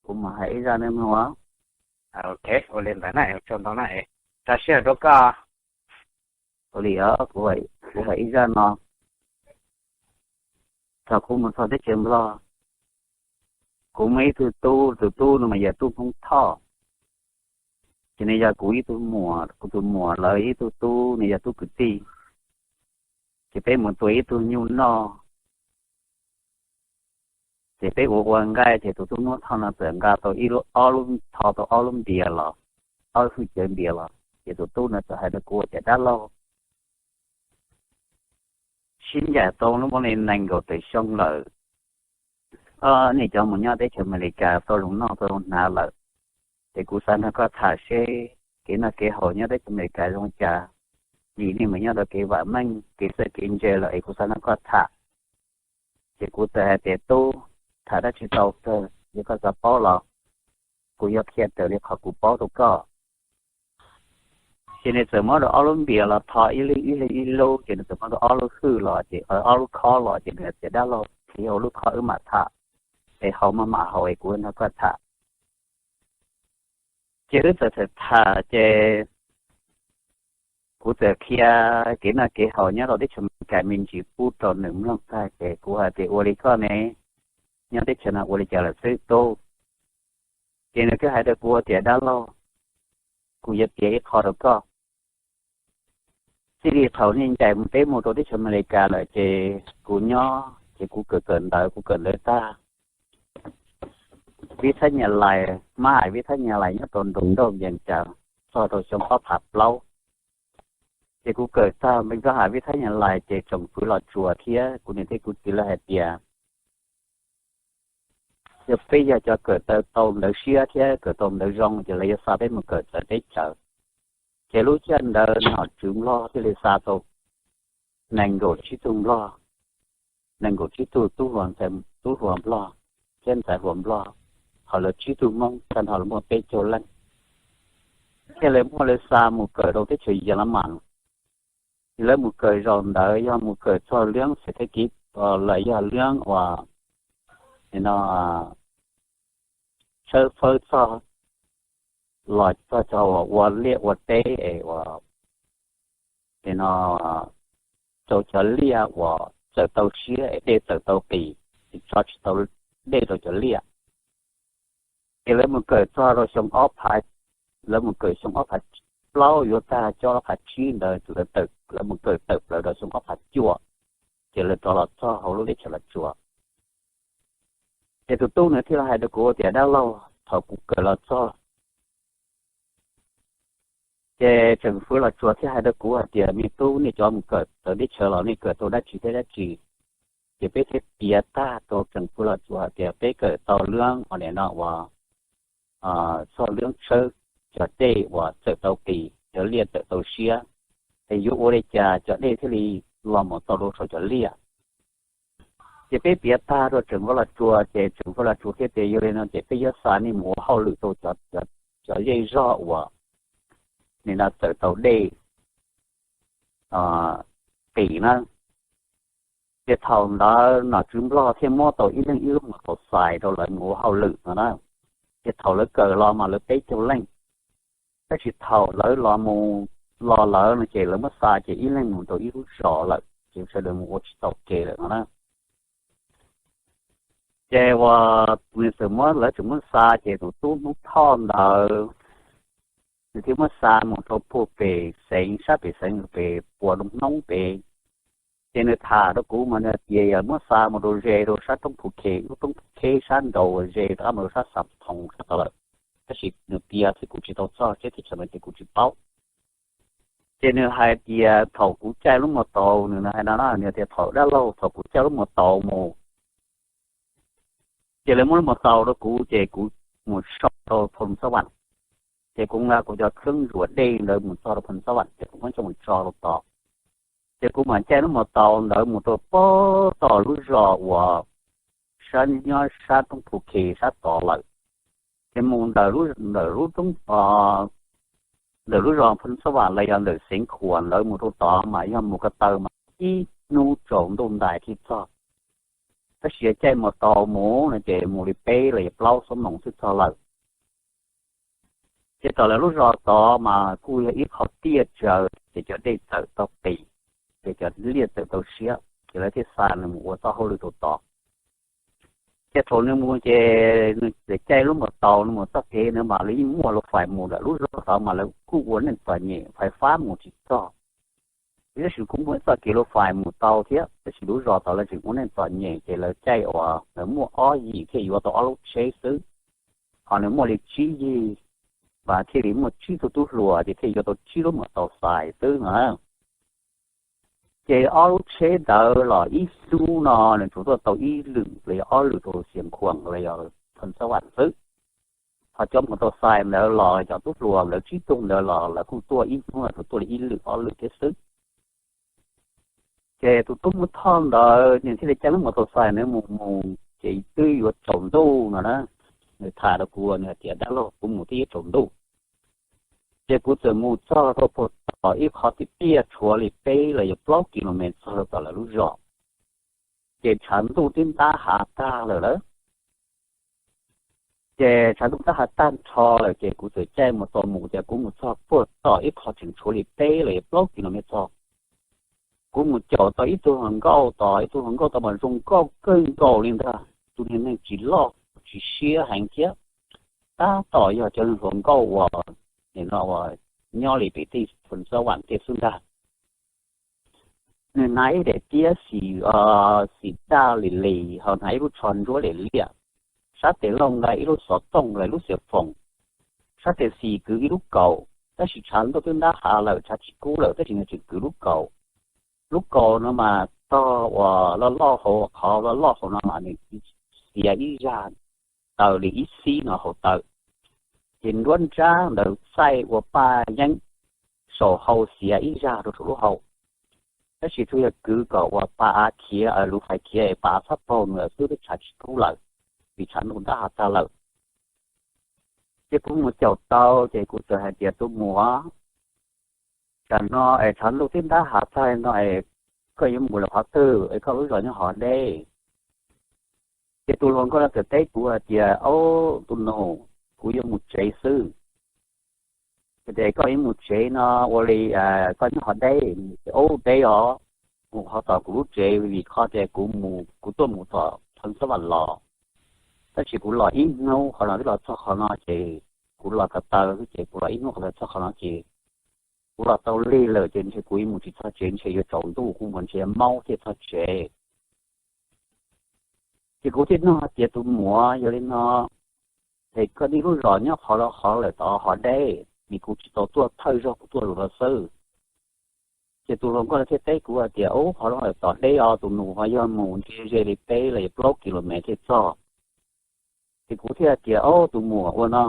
Kuv mam hais ib zaj nej mloog. Ua li ntawd na, tsaug ntau na, tag sij hawm rau koj. Ua li os, kuv hais ib zaj no. Thaum kuv mus txog teb chaws Nplog, kuv muaj ib tug tub, tus tub no mas yog tub Hmoob Thoj. Ces nws yog kuv ib tug muam, kuv tus muam lawv ib tug tub, nws yog tub kwv tij. Ces peb mus tua ib tug nyuj noj. Ces peb ua ua nqaij ces tus tub Hmoob Thoj no txawm nqa tau ib lub, ob lub, tho tau ob lub npias los, ob hwj cawv npias los. Ces tus tub no txawm hais rau kuv tias, dab laug, sib ncaim tau lub muaj li nees nkaum tawm xyoo lawm, nej cov mus nyob teb chaws Amelikas tau zoo noj tau zoo hnav lawm. Ces kuv xav nrog koj tham seb kev noj kev haus nyob teb chaws Amelikas zoo cas, vim nej mus nyob rau kev vam meej kev txawj kev ntse lawm es kuv xav nrog koj tham. Ces kuv txawm hais tias, tub, tham dab tsi tau kawg, yog koj xav paub los kuv yuav qhia raws li qhov kuv paub rau koj. Ces nws txawm muab rau ob lub npias los tho ib leeg ib leeg ib lub, ces nws txawm muab rau ob lub hwj los ces, ob lub khob los ces nws tias, dab laug, qhib hauv lub khob wb mam tham, es haus maj mam haus es kuv nrog koj tham. Ces wb txawm tham tham ces kuv txawm qhia kev noj kev haus nyob rau teb chaws Amelikas me ntsis pub rau nws mloog tag ces kuv hais tias, ua li koj ne, nyob teb chaws no ua li cas lawm xwb tub? Ces nws twb hais rau kuv tias, dab laug, kuv yuav piav ib qho rau koj. Txij li thaum nej ncaim mus, peb mus rau teb chaws Amelikas lawm ces kuv nyob ces kuv kawm kawm ntawv, kuv kawm ntawv tag, vib thab nyas lais, mab hais vib thab nyas lais nyob rau nroog nrauj yees cas txog rau xyoo ob phav plaub. Ces kuv kawm tag npeev kab hais vib thab nyas lais ces tsoom fwv Los Tsuas thiab kuv niam thiab kuv txiv lawv hais tias, yog peb yog cov kawm tau ntawv siab thiab kawm tau ntawv zoo ces lawv yuav xa peb mus kawm txawv teb chaws. Ces lub caij ntawd nom tswv Nplog thiaj li xa tau nees nkaum tsib tug Nplog, nees nkaum tsib tug tub hluas, tub hluas Nplog thiab ntxhais hluas Nplog, ho lawv tsib tug Hmoob tag nrho lawv muaj peb caug leej. Thiaj li muaj lawv xa mus kawm rau teb chaws Yas Las Mas. Lawv mus kawm zaum ntawd yog mus kawm txog lub xeem thab kiv los yog lub uas no tshawb fawb txog los txog cov uas ua liaj ua teb es uas no rau cov liaj uas txawm tau siab es dej txawm tau qis, tso tsis tau dej rau cov liaj. Ces lawv mus kawm txog rau xyoo ob phav, lawv mus kawm xyoo ob phav plaub yuav tag, xyoo ob phav tsib ntawd lawv mus kawm tawm plaws rau xyoo ob phav cuaj, ces lawv rov los txog hauv lub teb chaws Los Tsuas. Ces tus tub nws thiaj li hais rau kuv tias, dab laug, thaum kuv kawm los txog ces tsoom fwv Los Tsuas thiaj hais rau kuv hais tias, me tub, nej cov mus kawm txawv teb chaws los nej kawm tau dab tsi thiab dab tsi? Ces peb thiaj piav tag rau tsoom fwv Los Tsuas hais tias peb kawm tau lub uas nim no uas txog lub tshawb cov dej uas txawm tau qis, cov liaj txawm tau siab, es yuav ua li cas cov dej thiaj li los mus tau rau saum cov liaj. Ces peb piav tag rau tsoom fwv Los Tsuas ces tsoom fwv Los Tsuas thiaj tias, yog li no ces peb yuav xa nej mus ua hauj lwm rau cov zej zog uas nim no txawm tau dej qis na. Ces thaum ntawd nom tswv Nplog thiaj muab tau ib leeg ib lub mos tau xais rau lawv mus ua hauj lwm no na. Ces thaum lawv kawm los mas lawv peb caug leej, tab sis thaum lawv los mus, los lawv no ces lawv muab xa ces ib leeg mus rau ib lub zos lawm ces sawv daws mus ua tsis tau ke lawm no na. Ces uas nws txawm muab, lawv txawm muab xa ces tus tub Hmoob Thoj ntawd nws thiaj muab xa mus rau puag pem xeev, sab pem xeev pem Puas Doo Hnoob pem. Ces nws tham rau kuv mas nws tias yog muab xa mus rau ze rau sab roob Phu Khe, lub roob Phu Khe sab nraud, ze rov qab mus rau sab Xas Thoos sab tod lawm. Tab sis nws piav xwb kuv tsis tau txog seb teb chaws no ces kuv tsis paub. Ces nws hais tias thaum kuv caij lub mos taus, nws hais no na, nws tias thaum dab laug, thaum kuv caij lub mos taus mus, ces lawv muab lub mos taus rau kuv ces kuv mus so rau Phoos Xab Vam. Ces kuv nqa kuv cov khab zuav dej ntawd mus txog rau Phoos Xab Vam ces kuv muab coj mus tso rau tod. Ces kuv mam caij lub mos taus ntawd mus rau puag tom lub zos uas sab nyob sab roob Phu Khe sab tod lawm. Ces mus ntawm lub, ntawm lub roob, ntawm lub zos Phoos Xab Vam los yog ntawm xeev Khuam ntawd mus rau tod mas yog mus ko taw mas ib hnub tsaus ntuj ntais thiaj txog. Tab sis caij mus tau mus no ces mus li peb los yog plaub xuab moos xwb txog lawm. Ces tom lawv lub zos tod mas kuj yog ib qho tiaj tsawv ces cov dej txawm tau qis, ces cov liaj txawm tau siab, ces lawv thiaj xa nws mus ua txoj hauj lwm rau tod. Ces thaum nws mus ces nws txawm caij lub mus tau nws mus txoj kev ntawd mas lawv yeej muaj lub fais mus lawm, lub zos tod mas lawv kuj ua neej txom nyem, fais fab mus tsis txog. Tab sis kuj muaj ib txoj kev lub fais mus tau thiab, tab sis lub zos tod lawv tseem ua neej txom nyem ces lawv caij uas lawv muaj ob yim thiaj yuav tau ob lub tsheb xwb. Ho nws muaj li tsib yig, mas thiaj li muaj tsib tug tub hluas ces thiaj yuav tau tsib lub mus tau xais xwb no. Ces ob lub tsheb ntawd los ib hnub no nws tsuas tuaj tau ib lwm los yog ob lwm rau Xias Khuam los yog Phoos Xab Vam xwb. Ho cov mus tau xais ntawd los cov tub hluas ntawd tsib tug ntawd los lawv kuj tuaj ib hnub los tsuas tuaj li ib lwm ob lwm thiab xwb. Ces tus tub Muas Thoj ntawd nws thiaj li caij lub mus tau xais ntawd mus mus ces twb yuav tsaus ntuj no na. Nws tham rau kuv nws hais tias dab laug, kuv mus twb yuav tsaus ntuj. Ces kuv txawm mus txog rau puag tom ib qho tiaj tiaj tshuav li peb los yog plaub kis lus mev txog rau tom lawv lub zos. Ces tshav ntuj twb ntab hav tag lawm lawm. Ces tshav ntuj ntab hav tag nrho lawm ces kuv txawm caij mus tau mus ces kuv mus txog puag tom ib qho tseem tshuav li peb los yog plaub kis lus mev txog. Kuv mus caum tau ib tug hluas nkauj tod, ib tug hluas nkauj tod mas zoo nkauj kawg nkaus li ntag, tus niag neeg tsis loj tsis siab heev thiab, tab tom yog cov hluas nkauj uas no uas nyob li pem tej Phoos Xab Vam tej xwb ntag. Nws hnav ib daim tiab xim, xim daj lim lim, ho hnav ib lub tsho ntsuab lim liaj, sab tes laug nqa ib lub xov tooj los lub xiav foom, sab tes xis kwv ib lub kaus, tab sis tshav ntuj twb ntab hav lawm tshav tsis kub lawm tab sis nws tseem kwv lub kaus. Lub kaus no mas tog uas loj loj hauv, qhov loj loj hauv no mas nws xiav ib zaj taws li ib xib no hauv taws, ces nruab nrab ntawd txaij ua paj yeeb, saum hau xiav ib zaj rau saum lub hau. Tab sis tsuas yog kwv kom uas pas av khiav, lub fais khiav es pas av txhob paug nws xwb twb tshav tsis kub lawm, vim tshav ntuj ntab hav tag lawm. Ces kuv mus caum tau ces kuv txawm hais tias tus muam, tam no es tshav ntuj twb ntab hav tag no es koj yuav mus lawm qhov twg es koj lub zos nyob hov deb? Ces tus hluas nkauj no txawm teb kuv hais tias, Au, tus nus, kuv yuav mus tsev xwb. Ces koj yuav mus tsev no ua li koj nyob hov deb? Ces, Au, deb os, mus qhov tom kuv lub tsev vim qhov tias kuv mus, kuv tuaj mus tom Phoos Xab Vam los, tab sis kuv los ib hnub qhov no twb los txog qhov no ces kuv los taw taw xwb ces kuv los ib hnub qhov no txog qhov no ces kuv los tau lig lawm ces ntshe kuv yuav mus tsis txog tsev, ntshe yuav tsaus ntuj kuv mus ntshe maub thiaj txog tsev. Ces kuv thiaj nug hais tias, Tus muam, yog li no es koj nej lub zos nyob qhov los qhov lawm tod hov deb? Vim kuv tsis tau tuaj thawj zaug kuv tuaj los xwb. Ces tus hluas nkauj no thiaj teb kuv hais tias, Au, qhov no lawm tod deb os tus nus, ho yog mus ntshe ze li peb los yog plaub kis lus mev thiaj txog. Ces kuv thiaj hais tias, Au, tus muam, ua no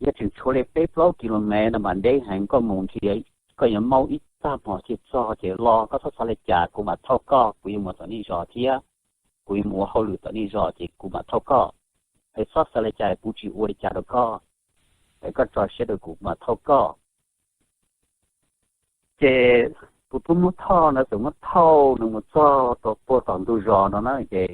yog tseem tshuav li peb plaub kis lus mev no mas deb heev, koj mus ntshe koj yuav maub ib tag hmo thiaj txog, ces los koj txhob xav li cas, kuv mam thauj koj, kuv yuav mus tom nej zos thiab, kuv yuav mus ua hauj lwm tom nej zos ces kuv mam thauj koj. Es txhob xav li cas, kuv tsis ua li cas rau koj, es koj tso siab rau kuv mam thauj koj. Ces tus tub Muas Thoj ntawd txawm muab thauj nws mus txog rau puag tom ntug zos no na ces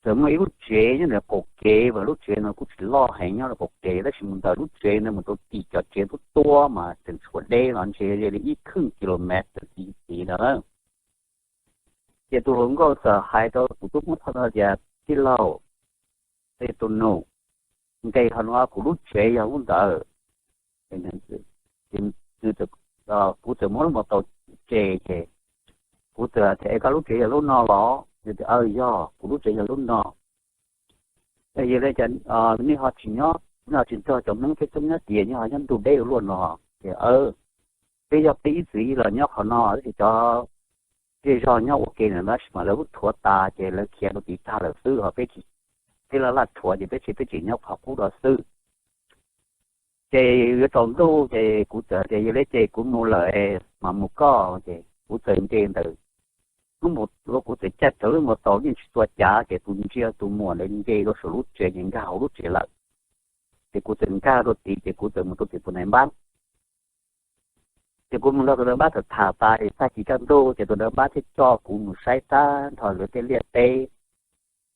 txawm muaj ib lub tsev nyob ntawm qaum kev, mas lub tsev no kuj tsis loj heev, nyob rau qaum kev, tab sis mus ntawm lub tsev ntawd mus rau tim cov tsev tuab tuab mas tseem tshuav deb los ntshe li ib khwj kis lus mev txawm ti tid ntawd. Ces tus hluas nkauj txawm hais rau tus tub Muas Thoj no tias, Tij laug, tus nus, nqes qhov no, kuv lub tsev yog lub ntawd. Kuv txawm muab lub mus tau tsev ces kuv txawm tias, Es koj lub tsev yog lub no los? Nws tias, Aw, yog, kuv lub tsev yog lub no. Yog li cas nej ho tsis nyob, nej ho tsis nrog cov Hmoob coob coob nyob tias, nej ho nyob ntug deb ua luaj no? Ces, Peb yog peb ib txwm los nyob qhov no, tab sis cov zej zog nyob ua ke ntawd tab sis mas lawv kuj rhuav tas ces lawv khiav rau tid tag lawm xwb, ho peb, peb laj laj rhuav ces peb tseem, peb tseem nyob qhov qub no xwb. Ces yuav tsaus ntuj ces kuv txawm tias, Yog li ces kuv mus lawm, mam mus koj. Ces kuv txawm nce ntawm lub mus, kuv txawm caij raws lub mus tau yeej tsis txhua cav ces tus ntsia tus muam ntawd nce rau saum lub tsev ces nkag hauv lub tsev lawm. Ces kuv txawm nkag rau tid ces kuv txawm mus rau tim tus nais npab. Ces kuv mus nrog tus nab npab tham tham tas es tag kis kaj ntug ces tus nab npab thiaj coj kuv mus saib tag nrho lawv tej liaj teb,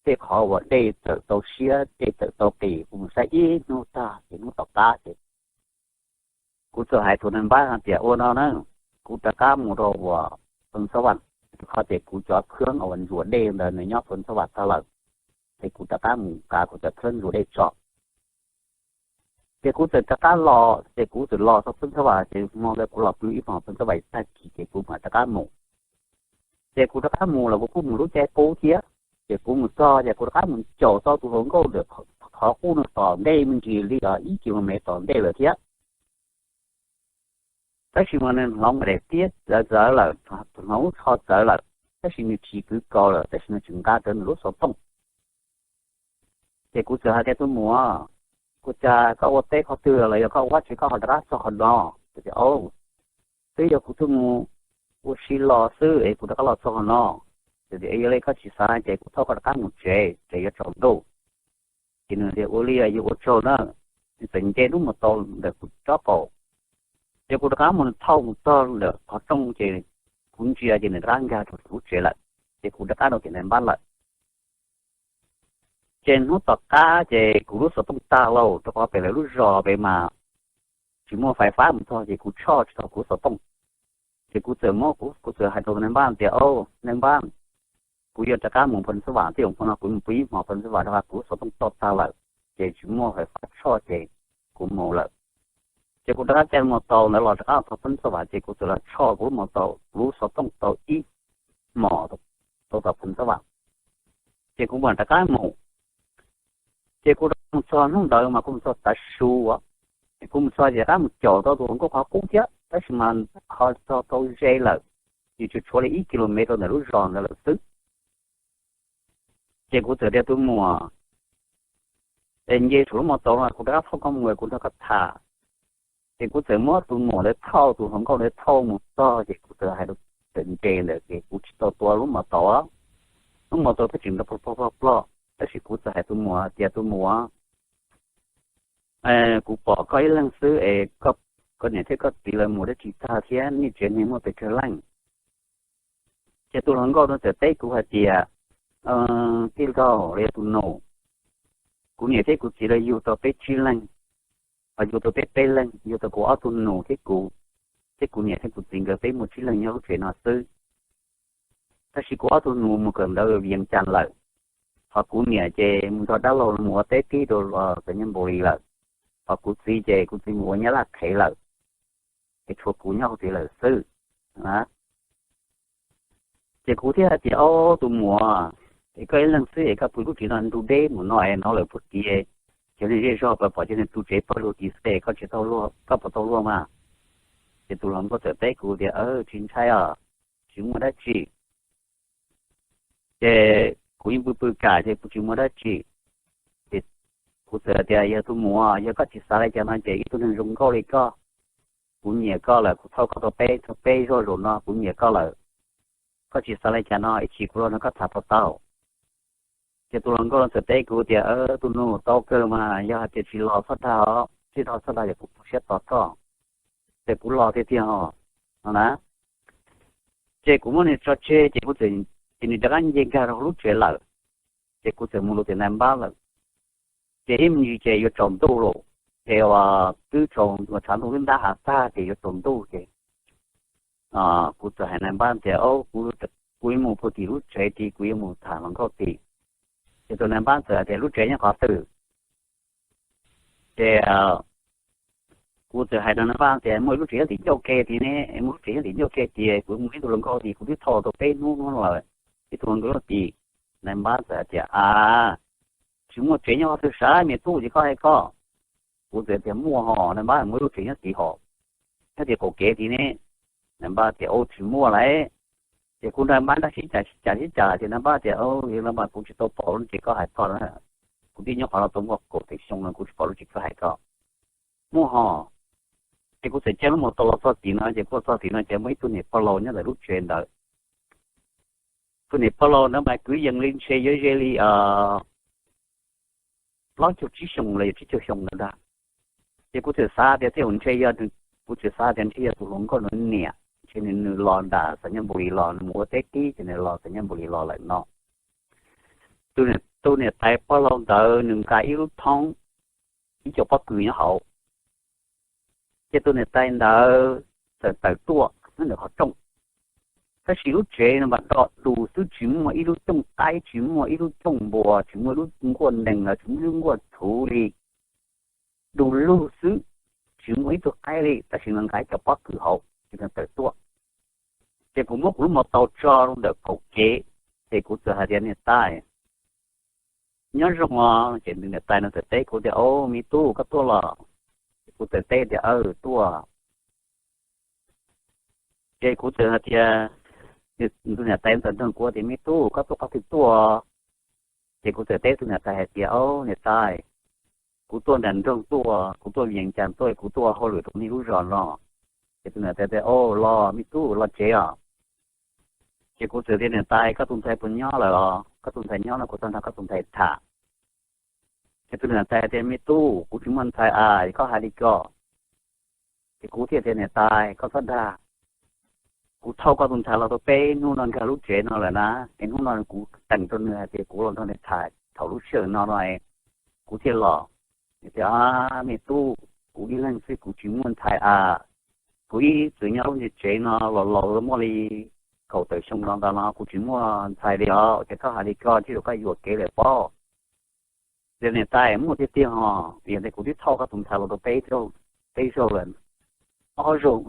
tej qhov uas dej txawm tau siab dej txawm tau qis, kuv mus saib ib hnub tag ces hnub tom qab ces kuv txawm hais tus nab npab hais tias ua no na, kuv rov qab mus rau uas Phoos Xab Vam, rau qhov tias kuv cov khab uas ntsuas dej ntawd nws nyob Phoos Xab Vam tag lawm, ces kuv rov qab mus kav kuv cov khab ntsuas dej tso. Ces kuv txawm rov qab los ces kuv txawm los txog Phoos Xab Vam ces hmo ntawd kuv los pw ib hmos Phoos Xab Vam tag kis ces kuv mam rov qab mus. Ces kuv rov qab mus los kuv kuj mus lub caij qub thiab, ces kuv mus txog ces kuv rov qab mus caum tau tus hluas nkauj ntawm qhov qub no tom ntej me ntsis li ib kis lus mev tom ntej lawm thiab. Tab sis mas nws hloov daim tiab txawv txawv lawm, hloov lub tsho txawv lawm, tab sis nws tsis kwv kaus lawm, tab sis nws tseem nqa rawv nws lub xov tooj. Ces kuv txawm hais tias tus muam, ua cas koj ua teb qhov twg los yog koj ua dab tsi koj ho rov qab txog qhov no? Tias, twb yog kuv tuaj mus ua si los xwb es kuv rov qab los txog qhov no. Yog li koj tsis xav ces kuv thauj koj rov qab mus tsev, tsev yuav tsaus ntuj. Ces nws tias ua li yus ua tsaug na. Nws txawm nce lub mos taus ntawm kuv tsob qaum, ces kuv rov qab mus thauj mus txog ntawm qhov rooj ces kuv ntsia ces nws rov qab nkag rau lub tsev lawm, ces kuv rov qab rau tim nais npab lawm. Ces hnub tom qab ces kuv lub xov tooj tag lauj, rau qhov pem lawv lub zos pem mas tsis muaj fais fab mus txog ces kuv tshoj tsis tau kuv lub xov tooj. Ces kuv txawm muab, kuv txawm hais rau nais npab tias, nais npab, kuv yuav rov qab mus Phoos Xab Vam thiab, mus no kuv mus pw ib hmos Phoos Xab Vam rau qhov kuv lub xov tooj toj tag lawm, ces tsis muaj fais fab tshoj ces kuv mus lawm. Ces kuv rov qab caij mos taus ntawd los rov qab txog Phoos Xab Vam ces kuv txawm los tshoj kuv lub mos taus, kuv lub xov tooj tau ib hmos tau tom Phoos Xab Vam, ces kuv mam rov qab mus. Ces kuv rov mus txog hnub ntawd mas kuv mus txog tav su, ces kuv mus txog ces rov qab mus caum tau tus hluas nkauj qhov qub thiab, tab sis mas ho txog tau ze lawm, ces tsuas tshuav li ib kis lus mev rau ntawm lub zos ntawd lawm xwb. Ces kuv txawm tias tus muam, es nce saum lub mos taus no kuv rov qab thauj koj mus kuv nrog koj tham. Ces kuv txawm muab tus muam ntawd thauj, tus hluas nkauj ntawd thauj mus txog ces kuv txawm hais rau, txawm nres ntawm ces kuv tsis tau tua lub mos taus, lub mos taus twb tseem nrov plog plog plog plog, tab sis kuv txawm hais tus muam tias tus muam, kuv pom koj ib leeg xwb es koj niam thiab koj txiv lawv mus dab tsi tag thiab nej tsev neeg muaj pes tsawg leej? Ces tus hluas nkauj no txawm teb kuv hais tias, tij laug los yog tus nus, kuv niam thiab kuv txiv lawv yug tau peb tsib leeg, ho yug tau peb peb leeg, yug tau kuv ob tug nus thiab kuv, thiab kuv niam thiab kuv txiv nkawd peb muaj tsib leeg nyob lub tsev no xwb. Tab sis kuv ob tug nus mus kawm ntawv Vias Cas lawm, ho kuv niam ces mus nrog dab laug mus ua teb tib rau Xais Nyab Npaus Lis lawm, ho kuv txiv ces kuv txiv mus ua Nyab Laj qhev lawm, ces tshuav kuv nyob hauv tsev lawm xwb. Ces kuv thiaj hais tias, ob, tus muam, es koj ib leeg xwb es koj pw lub tsev no ntuj deb mus no es hnov lawm puag tid, cov neeg zej zog pom cov neeg tu tsev pawg lug tid xwb es koj tsis tau luag, koj puas tau luag mas? Ces tus hluas nkauj txawm teb kuv tias, tsis ntshai os, tsis muaj dab tsi. Ces kuv yeej pw pw kam ces kuv tsis muaj dab tsi. Ces kuv txawm tias, yog tus muam, yog koj tsis xav li cas no ces ib tug neeg zoo nkauj li koj, kuv nyiam koj lawm, kuv thauj koj tau peb, tau peb zaug zaum no kuv nyiam koj lawm. Koj tsis xav li cas no ib chim kuv los nrog koj tham tau tau. Ces tus hluas nkauj no txawm teb kuv tias, tus nus, tau kawg mas, yog hais tias tsis los txhob dag os, tsis los txhob dag yog kuv tu siab tos koj. Ces kuv los tiag tiag os, no na. Ces kuv muab nws tso tseg ces kuv txawm, ces nws rov qab nce nkag rau lub tsev lawm. Ces kuv txawm mus rau tim nais npab lawm. Ces ib me ntsis ces yuav tsaus ntuj lawm, ces uas twb tsaus, uas tshav ntuj twb ntab hav tag ces yuav tsaus ntuj ces kuv txawm hais nais npab tias, kuv yuav mus puag tim lub tsev tid, kuv yuav mus tham hluas nkauj tid. Ces tus nais npab txawm hais tias, lub tsev nyob qhov twg? Ces kuv txawm hais rau nais npab tias, muaj ib lub tsev nyob tim ncauj ke tid ne, muaj lub tsev nyob tim ncauj ke tid, kuv mus ib tug hluas nkauj tid, kuv twb thauj tau peb hnub no lawm, ib tug hluas nkauj nyob tid. Nais npab txawm hais tias, a, tsis muaj tsev nyob qhov twg sav, me tub, ces koj hais koj. Kuv txawm tias, muaj hos, nais npab, muaj ib lub tsev nyob tid hos, nyob tim qaum kev tid ne. Nais npab tias, tsis muaj lauj. Ces kuv nrog nais npab nrog sib cav sib cav sib cav ces nais npab tias, yog no mas kuv tsis tau pom lub tsev koj hais txog na, kuv twb nyob qhov no tau muaj kaum tawm xyoo no kuv tsis pom lub tsev koj hais txog. Muaj hos. Ces kuv txawm caij lub mos taus los txog tim no ces kuv los txog tim no ces muaj ib tug niam pog laus nyob ntawm lub tsev ntawd. Tus niam pog laus ntawd mas kwv yees li ntshe yuav ze li plaub caug tsib xyoos los yog tsib caug xyoo ntawd ntag. Ces kuv txawm xav tias tej zaum ntshe yog nws Kuv tsis xav tias ntshe yog tus hluas nkauj no niam, ntshe nws los nram Xais Nyab Npus Lis los, nws mus ua teb tib ces nws los Xais Nyab Npus Lis los lawm no. Tus niam tais pog laus ntawd nws nqa ib lub thoob, ib co pob kws nyob hauv. Ces tus niam tais ntawd txawm tawm tuaj nyob ntawm qhov rooj, tab sis lub tsev no mas do dus xwb, tsis muaj ib lub cooj qaib, tsis muaj ib lub cooj npua, tsis muaj ib lub nkuaj nees los tsis muaj ib lub nkuaj txhuv li. Du lug xwb, tsis muaj ib tug qaib li, tab sis nws nqa ib co pob kws hauv ces nws tawm tuaj. Ces kuv muab kuv lub mo tau tso rau ntawm kaum kev, ces kuv txawm hais tias, niam tais, nyob zoo os. Ces niam tais no txawm teb kuv tias, o, me tub, koj tuaj los? Ces kuv txawm teb tias, aw, tuaj. Ces kuv txawm hais tias, tus niam tais txawm nug kuv tias, me tub, koj tuaj qhov twg tuaj? Ces kuv txawm teb tus niam tais hais tias, o, niam tais, kuv tuaj nram nroog tuaj, kuv tuaj Vias Cas tuaj, kuv tuaj ua hauj lwm rau nej lub zos no. Ces tus niam tais tias, o, los me tub, los tsev os. Ces kuv txawm tias, niam tais, koj tus ntxhais puas nyob lawm os? Koj tus ntxhais nyob no kuv tau nrog koj tus ntxhais tham. Ces tus niam tais tias, me tub, kuv tsis muaj ntxhais a, koj hais li ko. Ces kuv thiaj tias, niam tais, koj txhob dag, kuv thauj koj tus ntxhais los rau peb hnub no nkag lub tsev no lawm na, es hnub no kuv teem rau nws hais tias kuv los nrog nws tham thaum lub sij hawm no no, kuv thiaj los. Tias, me tub, kuv ib leeg xwb kuv tsis muaj ntxhais a, kuv ib txwm nyob lub niag tsev no los laus muaj li kaum tawm xyoo no ntawd no kuv tsis muaj ntxhais li os, ces koj hais li ko thiaj li koj yuam kev lawm pob. Ces niam tais, muaj tiag tiag hos, vim yog tias kuv twb thauj koj tus ntxhais los rau peb zaug lawm, ob zaug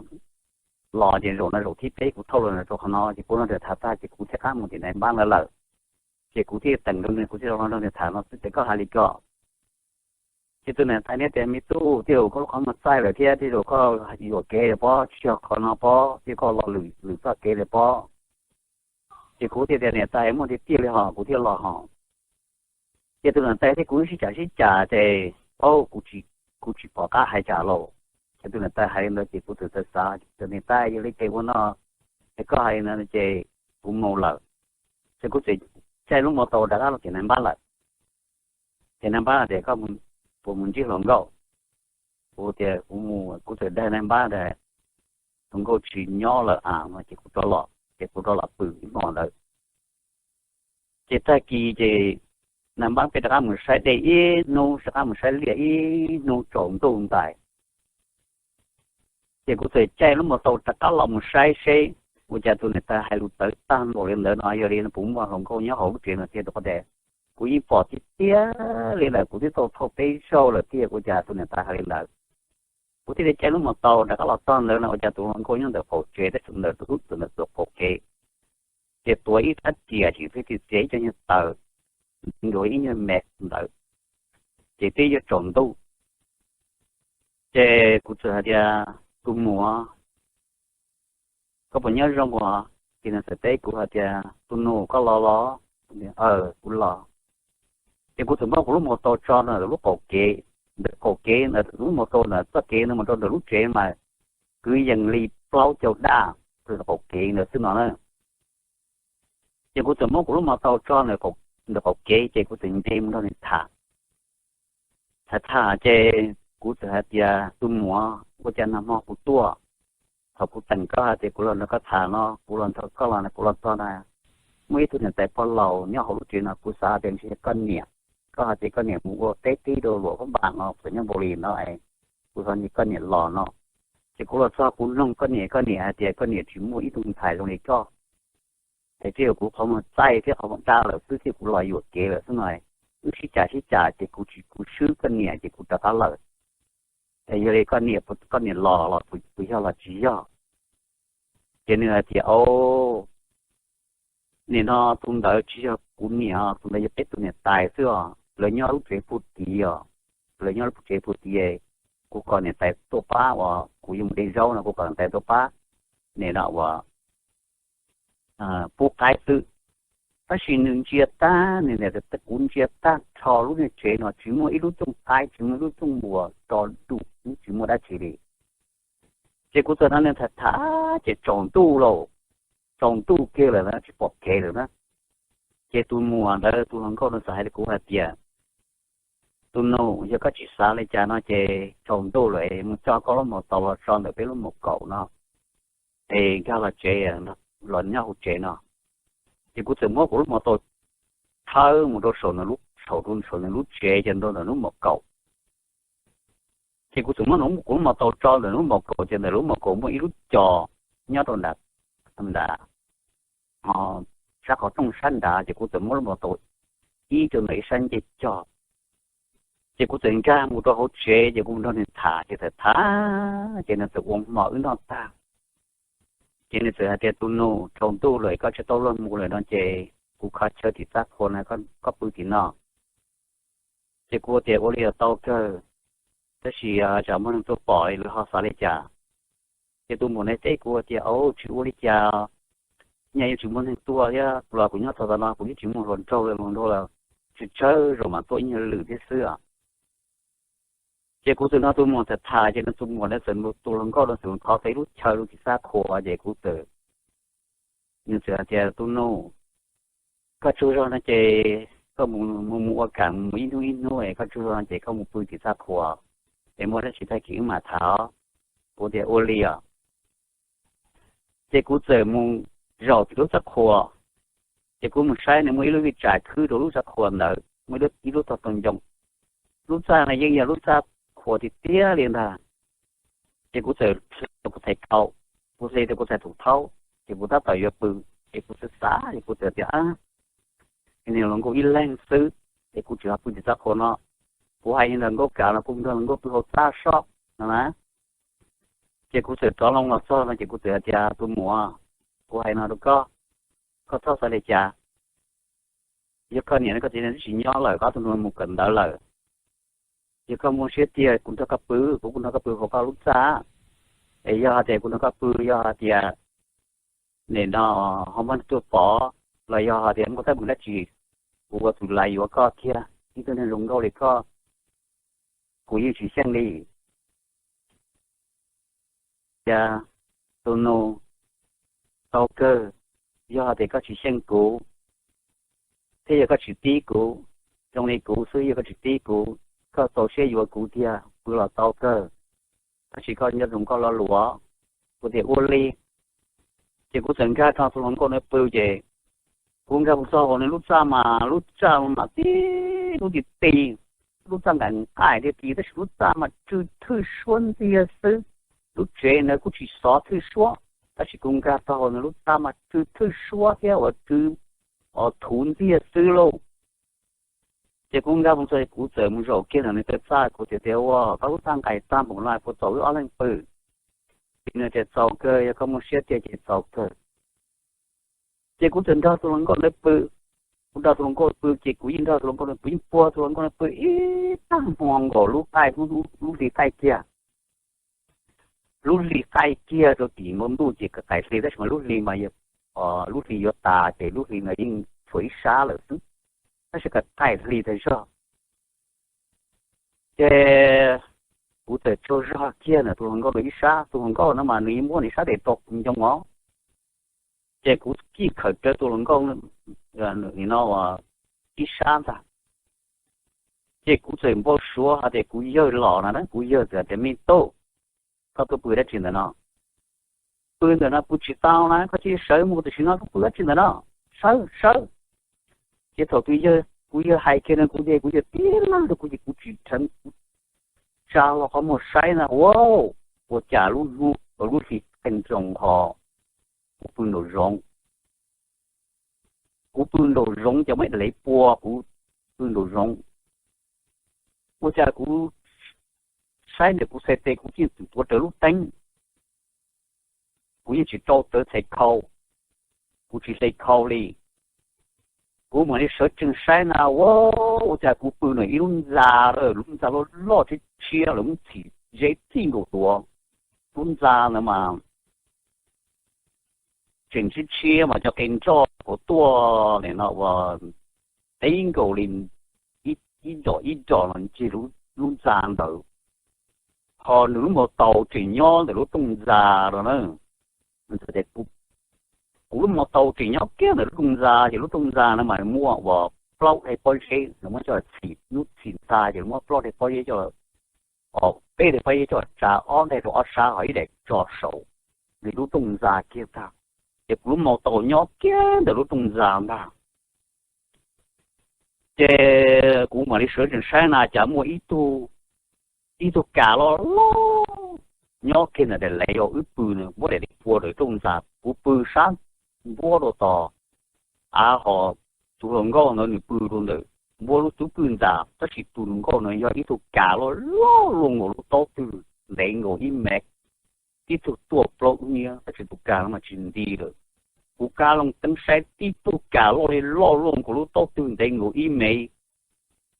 los ces zaum no zaum thib peb kuv thauj los rau qhov no, ces kuv nrog nws tham tag ces kuv thiaj qab mus tim nais npab lawm. Ces kuv thiaj teem rau nws, kuv thiaj los nrog nws tham no xwb, ces koj hais li ko. Ces tus niam tais thiaj tias, me tub, tej zaum koj lub qhov muag txaij lawm thiab tej zaum koj yuam kev lawm pob, tsis yog qhov no pob, thiab koj los lwm txoj kev lawm pob. Ces kuv thiaj tias, niam tais, muaj tiag tiag li hos, kuv thiaj los hos. Ces tus niam tais thiab kuv sib cam sib cam ces, o, kuv tsis pom qab hais cas lauj. Ces tus niam tais hais li ntawd ces kuv txawm xav, niam tais, yog li ces ua no, es koj hais li ntawd ces kuv mus lawm. Ces kuv txawm caij lub mo tau rov qab los tim nais npab lawm. Ces nais npab tias, koj puas mus ntsib hluas nkauj? Kuv tias, kuv mus. Kuv txawm dag nais npab tias, hluas nkauj tsis nyob lawm a no, ces kuv rov los, ces kuv rov los pw ib hmos ntawd. Ces tag kis ces nais npab peb rov qab mus saib dej ib hnub, rov qab mus saib liaj ib hnub tsaus ntuj ntais. Ces kuv txawm caij lub mo tau rov qab los mus saib seb ua cas tus niam tais hais lus tawv tag npaum li ntawd no, yog li no puas muaj hluas nkauj nyob hauv lub tsev no tiag rau qhov tias kuv yeej pom tiag tiag li ntawd, kuv twb tau thauj peb zaug lawm tiag, ua cas tus niam tais hais li ntawd. Kuv thiaj li caij lub mo tau rov qab los txog ntawd no ua cas tus hluas nkauj nyob ntawm qaum tsev, tab sis ntawm tus ub tus ntawd tus qaum kev. Ces tuav ib rab riam tsis txiav ib co nyuag taws, nrog ib nyuag me ntawd, ces twb yuav tsaus ntuj. Ces kuv txawm hais tias, tus muam, koj puas nyob zoo os? Ces nws txawm teb kuv hais tias, tus nus, koj los los? Aw, kuv los. Ces kuv txawm muab kuv lub mo tau tso ntawm lub qaum kev, ntawm qaum kev ntawm lub mo tau ntawm txoj kev ntawd mus rau ntawm lub tsev mas kwv yees li plaub caug daj, ntawm qaum kev ntawd xwb no na. Ces kuv txawm muab kuv lub mo tau tso ntawm qaum kev ces kuv txawm nce mus nrog nws tham. Tham tham ces kuv txawm hais tias, tus muam, ua cas nag hmo kuv tuaj, thaum kuv teem koj hais tias kuv los nrog koj tham no, kuv los nrog koj los, kuv los txog na, muaj ib tug niam tais pog laus nyob hauv lub tsev no, kuv xav tias ntshe yog koj niam. Koj hais tias koj niam mus ua teb tib rau luam phab npas no, txawm nyob npaum li no, kuv xav ntshe koj niam los no. Ces kuv los txog kuv nug koj niam, koj niam hais tias koj niam tsis muaj ib tug ntxhais zoo li koj. Ces twb yog kuv qhov muag txaij thiab qhov muag daj lawm xwb thiab kuv los yuam kev lawm xwb no. Wb sib cam sib cam ces kuv tsis, kuv swb koj niam ces kuv rov qab lawm. Es yog li koj niam, koj niam los los puas yog los tsis yog? Ces nws hais tias, o, nim no tus ntawd tsis yog kuv niam, tus ntawd yog peb tus niam tais xwb os, lawv nyob lub tsev puag tid os, lawv nyob lub tsev puag tid. Kuv kom niam tais tuaj pab uas kuv yuav mus de zaub no, kuv kom niam tais tuaj pab, nim no uas pub qaib xwb. Tab sis nws ntsia tag, nws niam, kuv ntsia tag nrho lub niag tsev no tsis muaj ib lub cooj qaib, tsis muaj ib lub cooj npua tso dus, tsis muaj dab tsi li. Ces kuv txawm nrog nws tham tham ces tsaus ntuj lauj, tsaus ntuj kiag lawm na, tsis pom kev lawm na. Ces tus muam ntawd, tus hluas nkauj no txawm hais rau kuv hais tias, Tus nus, yog koj tsis xav li cas no ces tsaus ntuj lawm, mus coj koj lub mos taus los tso ntawm peb lub mos kaum no es nkag los tsev, los nyob hauv tsev no. Ces kuv txawm muab kuv lub mos taus thawb mus rau saum, saum nws lub tsev, ces nrog ntawm lub mos kaum. Ces kuv txawm muab kuv lub mos taus tso ntawm lub mos kaum, ces ntawm lub mos kaum muaj ib lub cos nyob rau nram, sab qhov rooj sab nrad, ces kuv txawm muab lub mos taus ib rau ntawm ib sab ncej cos. Ces kuv txawm nkag mus rau hauv tsev, ces kuv mus nrog nws tham, ces txawm tham, ces nws txawm ua hmo wb noj tag. Ces nws txawm hais tias, tus nus, tsaus ntuj lawm, koj tsis tau luag mus lawm no ces kuv kho chaw tim txaj qhua no, koj pw tim no. Ces kuv tias, ua li los tau kawg, tab sis tsam muaj neeg tuaj pom lawv ho xav li cas? Ces tus muam ntawd teb kuv tias, au, tsis ua li cas, nyaj yuav tsis muaj neeg tuaj thiab, los kuv nyob txog tam no kuv yeej tsis muaj hluas nraug li, hluas nraug los tsawg tsawg zaus mam tuaj ib nyuag lwm thiab xwb. Ces kuv txawm nrog tus muam tham tham, ces nws tus muam ntawd txawm, tus hluas nkauj ntawd txawm thov tau ib lub chaw rau tim txaj qhua, ces kuv txawm, nws txawm hais tias, tus nus, koj tsaug zog no ces koj mus mus ua kam mus ib hnub ib hnub, koj tsaug zog no ces koj mus pw tim txaj qhua, es muaj dab tsi tag kis wb mam tham. Kuv tias, ua li os. Ces kuv txawm mus zaum tim lub txaj qhua, ces kuv mus saib nws muaj ib lub vij tsam khwb rau lub txaj qhua ntawd, muaj ib lub tog tau ncoo. Lub txaj no yeej yog lub txaj qhua tiag tiag li ntag. Ces kuv txawm hla kuv txhais khau, kuv hla tau kuv txhais thaum thaub, ces kuv tab tom yuav pw, ces kuv xav xav, ces kuv txawm tias, niag hluas nkauj ib leeg xwb, es kuv tsis ho pw tim txaj qhua no, kuv hais li ntawd nkauj kam los kuv nrog hluas nkauj pw hauv txaj sob no na. Ces kuv txawm rov loo los txog no ces kuv txawm hais tias, tus muam, kuv hais no rau koj, koj txhob xav li cas. Yog koj niam koj txiv twb tsis nyob lawm, koj tus nus mus kawm ntawv lawm, yog koj muaj siab tiag kuv nrog koj pw, kuv kuj nrog koj pw hauv koj lub txaj. Es yog hais tias kuv nrog koj pw, yog hais tias nim no ho muaj neeg tuaj pom, los yog hais tias muaj teeb meem dab tsi, kuv ua tus laus yuav koj thiab, ib tug neeg zoo nkauj li koj, kuv yeej tsis xyeej li. Tias, tus nus, tau kawg, yog hais tias koj tsis xyeej kuv, thiab yog koj tsis tib kuv, zoo li kuv xwb, yog koj tsis tib kuv, koj txaus siab yuav kuv tiag pw los tau kawg, tab sis koj nco ntsoov koj lo lus. Kuv tias ua li. Ces kuv txawm nkag nrog tus hluas nkauj ntawd pw ces kuv nkag mus txog hauv nws lub txaj mas lub txaj mas tib lub ti ti, lub txaj nqaim nqaim tiag tiag tab sis lub txaj mas tsw thwj suab ntxiag xwb. Lub tsev ntawd kuj tsis xov thwj suab, tab sis kuv nkag txog hauv nws lub txaj mas tsw thwj suab thiab ua tsw os thuv ntxiag xwb lauj. Ces kuv nkag mus txog kuv txawm mus zaum kiag ntawm nws taw txaj, kuv tias tias ua koj lub txaj nqaim tag npaum no puas txaus wb ob leeg pw? Ces nws tias txaus kawg, yog koj muaj siab tiag ces txaus kawg. Ces kuv txawm nrog tus hluas nkauj ntawd pw. Kuv nrog tus hluas nkauj pw ces kuv yeej nrog tus hluas nkauj ntawd pw, yeej puag tus hluas nkauj ntawd pw ib tag hmo nkaus lub qaij, lub hli qaij kiag. Lub hli qaij kiag rau tim npoo ntuj ces kav qaim hli tab sis mas lub hli mas, lub hli yuav tas ces lub hli no yeej tshuav ib sab lawm xwb, tab sis kav qaim hli tag zog. Ces kuv txawm tsaug zog kiag ntawm tus hluas nkauj ntawd ib sab, tus hluas nkauj no mas nws yeej muab nws ib sab tes rau kuv ncoo os. Ces kuv kij khawm rawv tus hluas nkauj no ib sab ntag. Ces kuv txawm npau suav hais tias kuv yawg los no na, kuv yawg txawm tias me tub, koj tuaj pw dab tsi ntawm no? Pw ntawm no pw tsis tau na, koj cia li sawv mus tam sim no, koj pw dab tsi ntawm no? Sawv, sawv. Ces thaum tus yawg, kuv yawg hais kiag no kuv ces kuv yawg tib lab rau kuv ces kuv tsis dheev, kuv tsa hlo qhov muag saib na, ua, ua cas lub hnub, lub hli qaij ntsoos ho kuv pw nraum zoov. Kuv pw nraum zoov ces muaj ib daim laiv pua, kuv pw nraum zoov. Ua cas kuv saib ntawm kuv txhais tes kuv yeej tseem tuav rawv lub teeb, kuv yeej tsis rau rawv txhais khau, kuv tsis hle khau li. Kuv mam li sawv tsees saib na, ua, ua cas kuv pw ntawm ib lub ntxa, lub ntxa loj loj tshiab tshiab lawv muab txhim zeb txij nkaus tuav. Lub ntxa ntawd mas tseem tshiab tshiab mas cov qe nroj puas tuaj li no ua teb nkaus li ib, ib nrom ib nrom los ncig lub ntxa ntawd. Ho nws lub mos taus tseem nyob ntawm lub rooj ntxa no na. Kuv lub mos taus tseem nyob kiag ntawm lub rooj ntxa, ces lub rooj ntxa no mas muaj ua plaub daim pob zeb, lawv muab coj txhim, lub txhim ntxa ces lawv muab plaub daim pob zeb coj, peb daim pob zeb coj tsa ob daim rau ob sab ho ib daim tso saum nws lub rooj ntxa kiag ntag. Ces kuv lub mos taus nyob kiag ntawm lub rooj ntxa ntag. Ces kuv mam li sawv tsees saib na cas muaj ib tug, ib tug kas loj loj nyob kiag ntawm daim lev uas wb pw na, muab daim lev pua rau rooj ntxa, kuv pw sab npuab rau tod, av hos tus hluas nkauj ntawd nws pw rau ntawm npuab lub tub pwj ntxa, tab sis tus hluas nkauj no yog ib tug kas loj loj luaj nkaus lub taub twg, ntev nkaus ib mev, tib tug tuaj plaub ub nyiab, tab sis tus kas no mas tsis nti lawm. Kuv kab loo teeb saib tib tug kas loj li loj luaj nkaus lub taub twg ntev nkaus ib mev.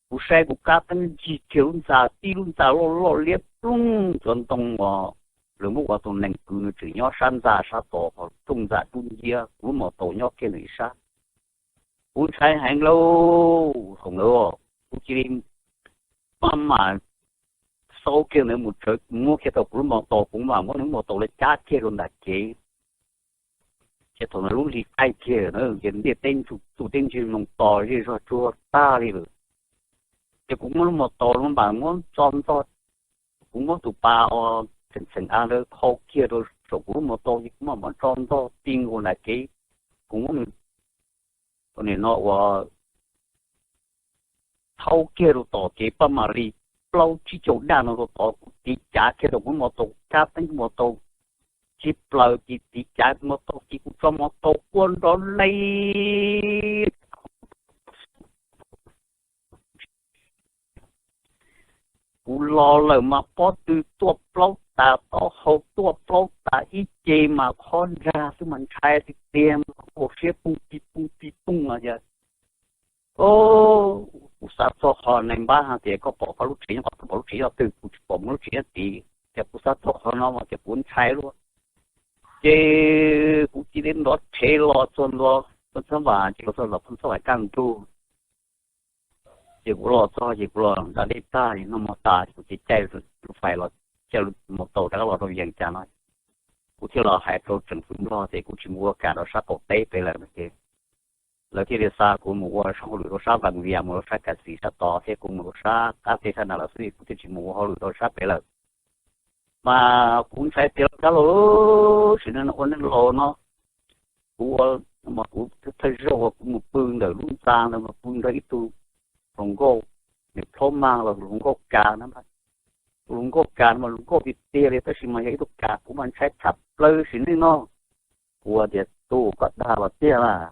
Kuv saib kuv kab teeb ncig kiag lub ntxa, tib lub ntxa loj loj liab ploog cov ntoo uas lawv muab ua tus neeg kwv no tseem nyob sab ntxa sab tod, ho rooj ntxa dub nciab, kuv lub mos taus nyob kiag ntawm ib sab. Kuv ntshai heev lauj, thaum ntawd kuv cia li maj mam xauj kiag ntawd mus tsawv muab kiag tau kuv lub mos taus, kuv mam muab nws lub mos taus lawv cab kiag rau ntawm kev. Ces thaum ntawd lub hli qaij kiag na, ces ntiaj teb ntuj teb ntsig moo tos zej zog tsuag tag li lawm. Ces kuv muab lub mos taus los mam muab tso ntog, kuv muab tus pas uas txheem txheem av ntawd thau kiag rau saum kuv lub mos taus ces kuv mam muab tso ntog ti nkaus ntawm kev. Kuv muab nws, nim no uas thau kiag rau tom kev paj mam li plaub tsib caug daj no rau tod, kuv tiv cav kiag rau kuv lub mos taus, kab teeb kuv mos taus tsis plaws ces tiv cav kuv mos taus ces kuv tso mos taus quaj nrov lees. Kuv los lawm mas pob tw tuaj plaub tas, taub hau tuaj plaub tas, ib ce mas qhov nrag xwb mas ntshai tiag tiag, ua siab poog pig poog pig poog no ces kuv xav txog qhov nais npab hais tias koj pom koj lub tsev nyob qhov twg, pom lub tsev nyob twg, kuv tsis pom lub tsev nyob tid, ces kuv xav txog qhov no mas ces kuv ntshai luaj. Ces kuv cia li nrov rhev los txog ntua Phoos Xab Vam, ces los txog Phoos Xab Vam kaj ntug. Ces kuv los txog ces kuv los da dej tag es noj mov tas ces kuv ces caij lub fais los, caij lub mos taus rov qab los rau Yees Cas no. Kuv thiaj los hais rau tseem fwv Nplog tias kuv tsis mus ua kam rau sab qaum teb pem lawm no ces lawv thiaj li xa kuv mus ua sab hauj lwm rau sab Vaj Vias, mus rau sab Kas Xis sab tod thiab kuv mus rau sab qab teb sab na lawm xwb, kuv thiaj tsis mus ua hauj lwm rau sab pem lawm. Mas kuv ntshai tias dab laug, sim neej no ua neej laus no, kuv ua, kuv thawj zaug uas kuv mus pw ntawm lub ntxa ntawd mas pw nrog ib tug hluas nkauj, nws plob mag los hluas nkauj kav na, tus hluas nkauj kav mas hluas nkauj tiag tiag li tab sis mas yog ib tug kav, kuv mas ntshai tshaj plaws sim neej no. Kuv tias tub, koj dag los tiag lawm?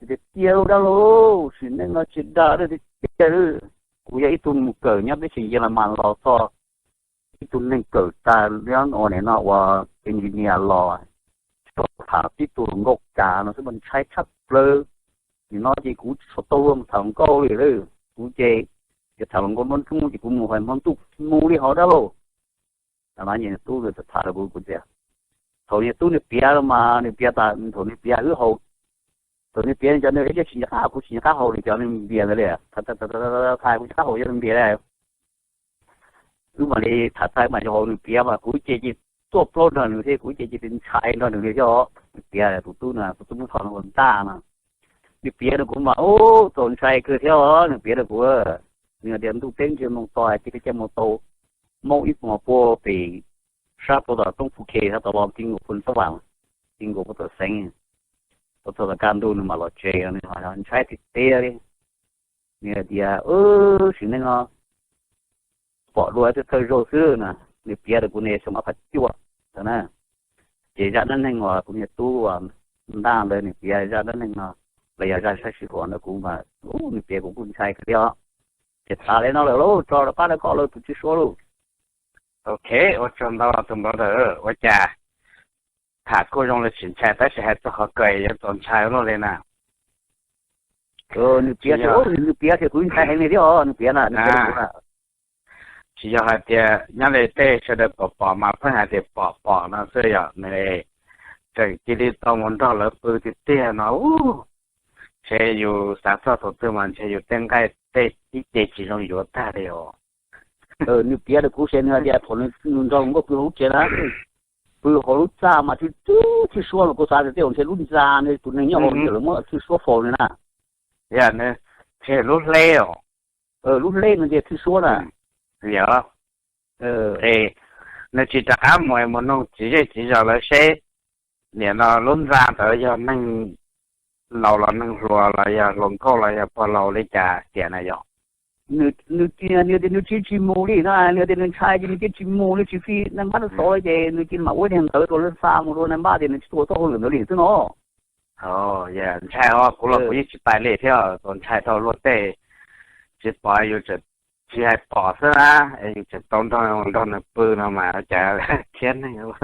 Tias tiag lauj dab laug, sim neej no tsis dag tiag tiag. Kuv yog ib tug mus kawm nyob teb chaws Yelamas los txog, ib tug neeg kawm tag nyob ua nim no ua engineer los, tsuas tham tib tug hluas nkauj kav no xwb mas ntshai tshaj plaws. Nim no ces kuv tsis tau luag mus tham hluas nkauj li lawm, kuv ces yog tham hluas nkauj nruab nroob ces kuv mus hais hmo ntuj mus li hauv dab laug. Thaum no niag tub tham rau kuv, kuv tias, thaum niag tub nws piav mas nws piav tas thaum nws piav wb haus, thaum nws piav nws cov nws ib tsis nco qab, kuv tsis nco qab haus nws cov nws npias ntawd li, thaum kuv nco qab haus cov nws npias li. Wb mam li tham tag mas yog haus nws piav mas kuv ces ces tuaj plaub nrog nws thiab, kuv ces ces ntshai nrog nws li thiab os. Nws piav tus tub no, tus tub Hmoob Thoj no ua ntaj no, nws piav rau kuv mas ub txaus ntshai kawg thiab os. Nws piav rau kuv, nws tias ntuj teb ntsig moo tos ces peb caij mus tau maub ib hmos puag pem sab puag tom roob Phu Khe sab tom los ti nkaus Phoos Xab Vam, ti nkaus puag tom Xeev, puag txog tom kaj ntug nws mam los tsev, nws ntshai tiag tiag li. Nws hais tias sim neej no pom dua ib tug thawj zaug xwb na, nws piav rau kuv niaj xyoo ob phav cuaj ntawd na. Ces zaj dab neeg uas kuv niag tub ntaj ntawd nws piav zaj dab neeg no, los yog zaj sab sij huam ntawd kuv mas, nws piav kuv kuj ntshai kawg thiab os. Ces tham li no lawm lauj, tso rov qab rau koj lauj tus tswv suab lauj. Ok, ua tsaug ntau tus npawg ntawd, ua cas tham kuj zoo li tsis ntshai tab sis hais txog qhov kawg yuav txaus ntshai luaj li na. Nws piav, nws piav ces kuv ntshai heev li thiab os, nws piav na, nws piav na. Tsis yog hais tias nyob li tej sawv daws pom pom mas pheej hais tias pom pom no xwb yom, nws tseem cia li tau mus nrog lawv pw tiag tiag no. Ntshe yus xav txog thaum twg mas ntshe yus tej nqaij tej ib ce tsis zoo yuav tag li os. Nws piav rau kuv ces nws hais tias thaum nws nrog hluas nkauj pw hauv lub tsev na, pw hauv lub txaj mas tib tug thwj suab mas kuv xav tias tej zaum ntshe lub ntxa tus neeg nyob hauv ntawd lawv muab thwj suab faus li na. Yog nws Lub hleb os. Lub hleb no ces thwj suab na. Yog, nws tsis rov qab mus mus noog txiv zej txiv zos lawv seb nim no lub ntxa ntawd yog neeg laus los neeg hluas los yog hluas nkauj los yog pog laus li cas tiam na yog. Nws tias nws tsis tsis mus li no, nws tias nws ntshai ces nws cia tsis mus li, tsis fij naj npab rau tod ces nws cia mam ua ib teg ntawv rau lawv xa mus rau naj npab tias nws tsis tau txoj hauj lwm ntawd li xwb no. Ntshai os, kuv los kuv yeej tsis pais li thiab, tau ntshai dhau luag tej, tsis pom yus tsis hais pom xwb na, yus tseem tau nrog nrog nws pw no mas cas thiab neeg. Nws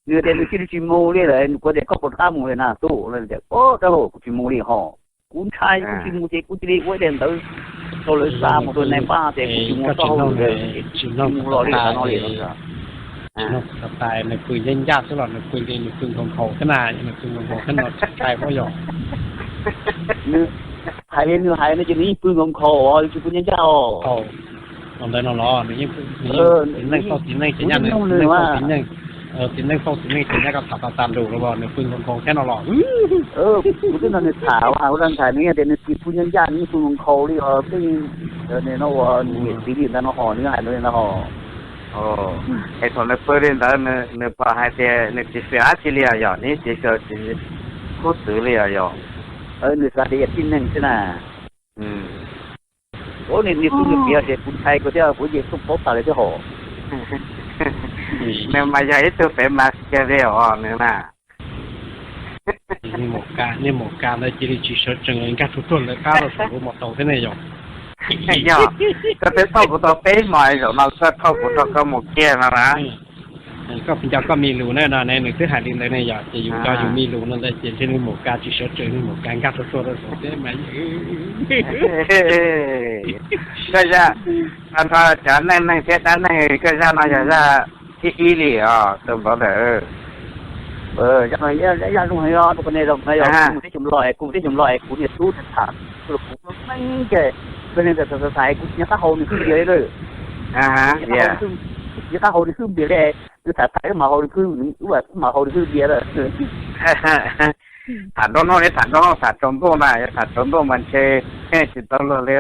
tias nws cia li tsis mus li lawm, kuv tias koj puas rov qab mus li na tub, tias o rab laug kuv tsis mus li ho, kuv ntshai kuv tsis mus ces kuv cia li ua ib daim ntawv rau lawv xa mus rau naj npab tias kuv tsis mus txoj hauj lwm ntawd, tsis mus los li no li. Tsis mloog kuv tus tais, nws pw ncaj ncaj xwb los nws pw li nws pw nkhaus nkhaus thiab na, nws pw nkhaus nkhaus thiab no tsis ntshai pob yog. Hais li nws hais no ces nws yeej pw nkhaus nkhaus, tsis pw ncaj ncaj os. Thaum ntawd no los nws yeej, nws yeej txiv neej tau txiv neej ces nyaj nws txiv neej tau txiv neej, txiv neej tau txiv neej ces nyaj koj tham tas tas lus los nws pw nkhaus nkhaus thiab no los. Kuv twb nrog nws tham, ua ntshai nws tias nws tsis pw ncaj ncaj, nws yeej pw nkhaus nkhaus li os, tej no ua niam txiv li ntawd no ho nws hais li ntawd ho. Es thaum nws pw li ntawd nws pom hais tias nws tsis fiam dab tsi li os yog, nws tsis khub txwv li os yog. Nws xav tias yog tib neeg xwb na. Ua niam txiv nws piav tias kuv ntshai kawg thiab kuv yeej tsis paub tas li thiab ho. Nws mas yog ib tug pem mas kiag li os nws na. Nej mus ka ntawd cia li tsis sawv tsees nkag tsuag tsuag lawv qab rau saum lub mos taus thiab ne yog. Yog, koj twb thauj kuv tau peb hmos zaum no koj thauj kuv rau koj mus kiag no na. Koj nco koj mi lus na no ne, nws twb hais li ntawd ne yog, ces yus nco yus mi lus no ntawd ces ntshe nws mus ka tsis sawv tsees, nws mus ka nkag tsuag tsuag rau saum thiab mas. Koj zaj, nrho cov neej neeg thiab dab neeg koj zaj no yog zaj thib ib li os tus npawg ntawd. Zaj no zaj zoo heev os, tus ne zoo heev os, kuv teb chum los es kuv teb chum los es kuv niam tub tham, kuv meej ces tus ne tham tham kuv tsis nco qab haus nws hwj npias li lawm. Tsis nco qab haus nws hwj npias li, nws tham tham wb mam haus nws hwj, wb mam haus nws hwj npias lawm. Tham nroo hnub li tham nroo hnub, tham tsaus ntuj na, yog tham tsaus ntuj mas ntshe tsis tau luag li.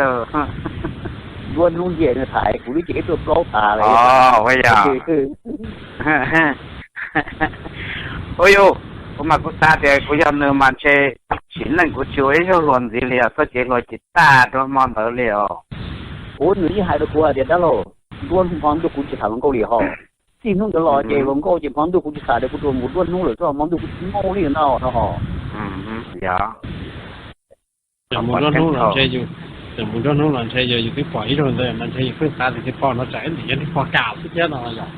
Nruab hnub ntiag nws tham kuv lub cev ib tuaj plaub tas li. Ua yog. Ua yog, kuv mas kuv xav tias kuv yog nws mas ntshe sim neej kuv tsis ua ib zaug hluas ntxiv li os, txoj kev hluas ces tag rau hmo ntawd li os. Kuv nws yeej hais rau kuv hais tias dab laug, nruab hnub hmo ntuj kuv tsis tham hluas nkauj li ho. Txij hnub ntawd los ces hluas nkauj ces hmo ntuj kuv tsis tham li, kuv rau mus nruab hnub lawm txog hmo ntuj kuv tsis mus li no no ho. Yog. Mus nruab hnub los ntshe yus, mus nruab hnub los ntshe yog yus twb pom ib zaug ntawd mas ntshe yus pheej xav tias tsis pom no tsam ib ntsis yog twb pom kam xwb thiab no yog.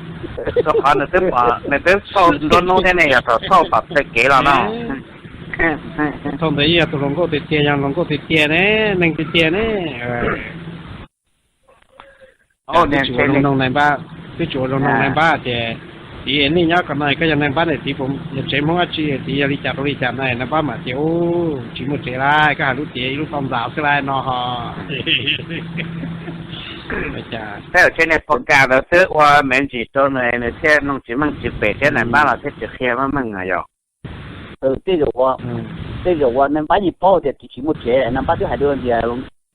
Rau qhov nws twb pom, nws twb thauj nruab hnub thiab ne, yog thaum thauj tom txhais kev los no. Thaum ntawd yog tus hluas nkauj tiag tiag, yog hluas nkauj tiag tiag ne, neeg tiag tiag ne. Twb tsis ua zoo noog nais npab, twb tsis ua zoo noog nais npab tias, txiv, nej nyob ko no koj yog nais npab ne, txiv puas yog tsev Hmoob dab tsi, txiv yog li cas rau li cas na, nais npab mam tias, u, tsis muaj tsev lawm, koj hais lub tiav ib lub toj ntxas xwb lawm no ho. Tej zaum tsev niag pos kas ntawd twb ua me ntsis rau nws, nws thiaj noog tsis meej tsis pem thiab, nais npab los thiaj tsis qhia meej meej yog. Tej zaum, tej zaum uas nais npab yeej paub tias tsis muaj tsev, nais npab twb hais rau tias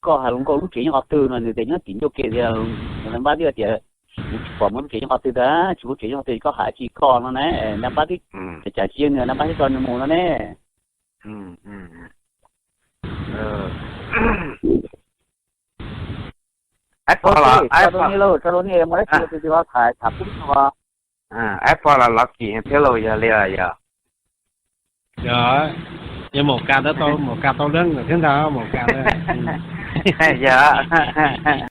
koj hais hluas nkauj lub tsev nyob qhov twg no, nws tias nyob tim ncauj ke tias, nais npab twb tias kuv tsis pom muaj lub tsev nyob qhov twg ntag, tsis muaj tsev nyob qhov twg koj hais tsis koj no ne, nais npab twb, cas tsis yog nws nais npab thiaj tso nws mus no ne. Ab pog los, ab pog, ab pog los los kim thiab los yog li yog. Yog, yog maum kas ntawd tau, maum kas tau lab thiab ntag maum kas. Yog.